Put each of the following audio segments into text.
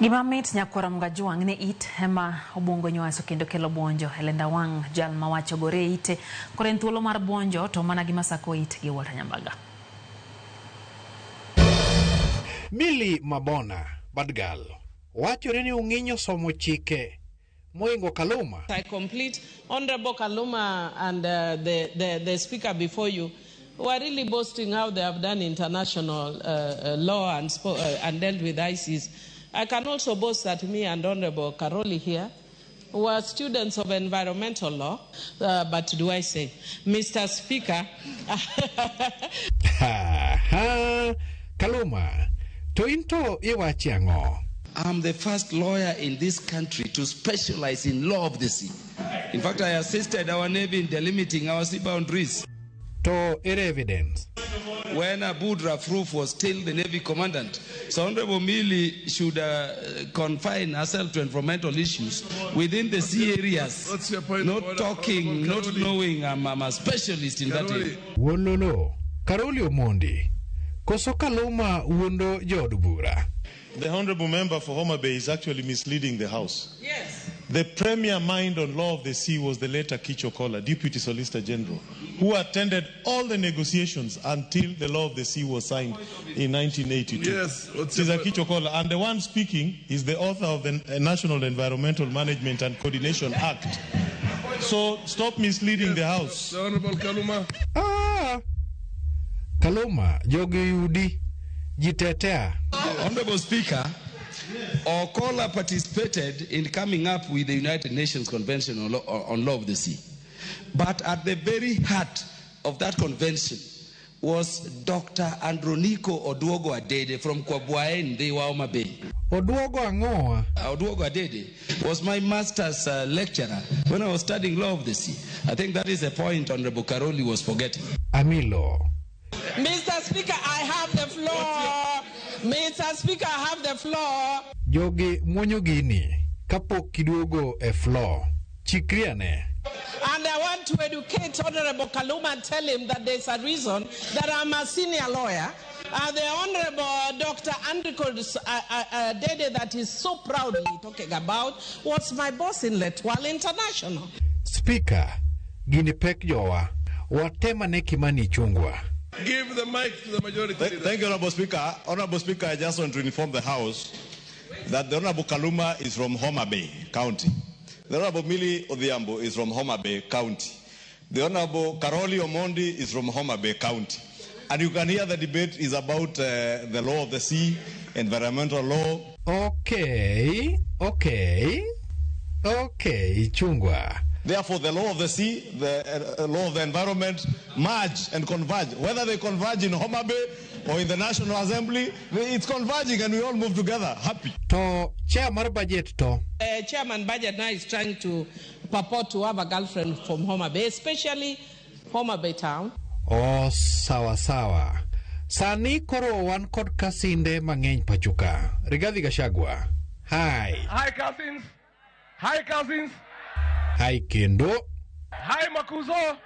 Gima mit nyakwar Mgajwang' ne it ema obwongo nywaso kendo kelo buonjo e lenda wang' jal mawacho gore e ite koro en thuolo mar buonjo to mana gi masako it gi Walter Nyambaga. Milly Mabona, Badgal, wachore ni ung'inyo somo chike moingo Kaluma. I complete. Honorable Kaluma and the speaker before you were really boasting how they have done international law and dealt with ISIS. I can also boast that me and Honorable Karoli here were students of environmental law. But do I say, Mr. Speaker? Ha, ha, Kaluma, to into iwachi ang'o? I'm the first lawyer in this country to specialize in law of the sea. In fact, I assisted our Navy in delimiting our sea boundaries. To ere evidence? When Aboud Rafruf was still the Navy commandant. So Honorable Millie should confine herself to environmental issues within the sea areas. What's your point? Not Order, talking, Honorable not Karoli? knowing. I'm a specialist in that Karoli. area. Wololo, Karoli Omondi, koso Kaluma wuondo jood bura. The Honorable Member for Homa Bay is actually misleading the House. Yes. The premier mind on law of the sea was the late Akicho Kola, Deputy Solicitor General, who attended all the negotiations until the law of the sea was signed in 1982. Yes, what's It is your Akicho Kola, and the one speaking is the author of the National Environmental Management and Coordination Act. So stop misleading the House. The Honorable Kaluma. Kaluma, jogi yudi, jitetea. Honorable Speaker, Okola participated in coming up with the United Nations Convention on Law of the Sea. But at the very heart of that convention was Dr. Andronico Oduogo Adede from Kwabwaen, the Homa Bay. Oduogo ang'owa? Oduogo Adede was my master's lecturer when I was studying law of the sea. I think that is the point Honorable Karoli was forgetting. Amilo. Mr. Speaker, I have the floor. Mr. Speaker, I have the floor. Jogi muonyo gini kapok kiduogo e floor. Chikri ane. And I want to educate Honorable Kaluma and tell him that there's a reason that I'm a senior lawyer. The Honorable Dr. Andriko Dede that is so proudly talking about was my boss in L'Etoile International. Speaker, gini pek jowa. Watema ne Kimani Ichung'wah. Give the mic to the majority leader. Thank you, Honorable Speaker. Honorable Speaker, I just want to inform the House that the Honorable Kaluma is from Homa Bay County. The Honorable Millie Odhiambo is from Homa Bay County. The Honorable Karoli Omondi is from Homa Bay County. And you can hear the debate is about the law of the sea, environmental law. Okay, Ichung'wah. Therefore, the law of the sea, the law of the environment, merge and converge. Whether they converge in Homa Bay or in the National Assembly, it's converging and we all move together, happy. To chair mar budget to? Chairman budget now is trying to purport to have a girlfriend from Homa Bay, especially Homa Bay town. Oh, sawa sawa. Sani koro wan kod kasinde mang'eny pachuka. Rigathi Gachagua. Hi. Hi cousins. Hi cousins. Hi kendo. Hi Makuzo.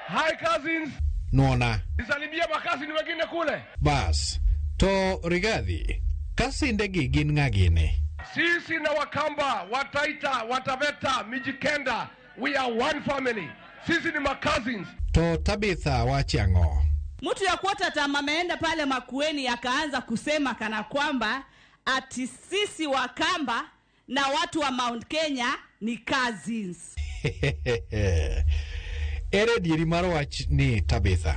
Hi cousins. Nuona. Nisalimie makasini wengine kule. Bas. To Rigathi, kasinde gi gin ng'a gini? Sisi na Wakamba, Wataita, Wataveta, Mijikenda, we are one family. Sisi ni ma-cousins. To Tabitha wachi ang'o? Mtu ya kuota tama ameenda pale Makueni akaanza kusema kana kwamba ati sisi Wakamba na watu wa Mount Kenya ni cousins. Ere dieri mar wach ni Tabitha.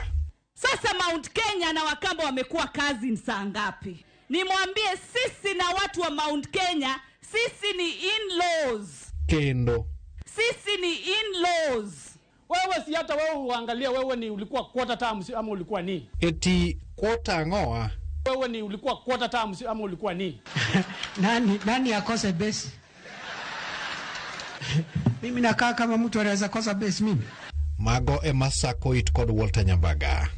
Sasa Mount Kenya na Wakamba wamekuwa cousins saa ngapi? Nimwambie sisi na watu wa Mount Kenya, sisi ni in-laws. Kendo. Sisi ni in-laws. Wewe si hata wewe uangalie wewe ni ulikuwa quarter term ama ulikuwa nini? Eti quarter ang'oa? Wewe ni ulikuwa quarter term ama ulikuwa nini? Nani akose base? Mimi nakaa kama mtu anaweza kosa base mimi. Mago ema sako it kod Walter Nyambaga.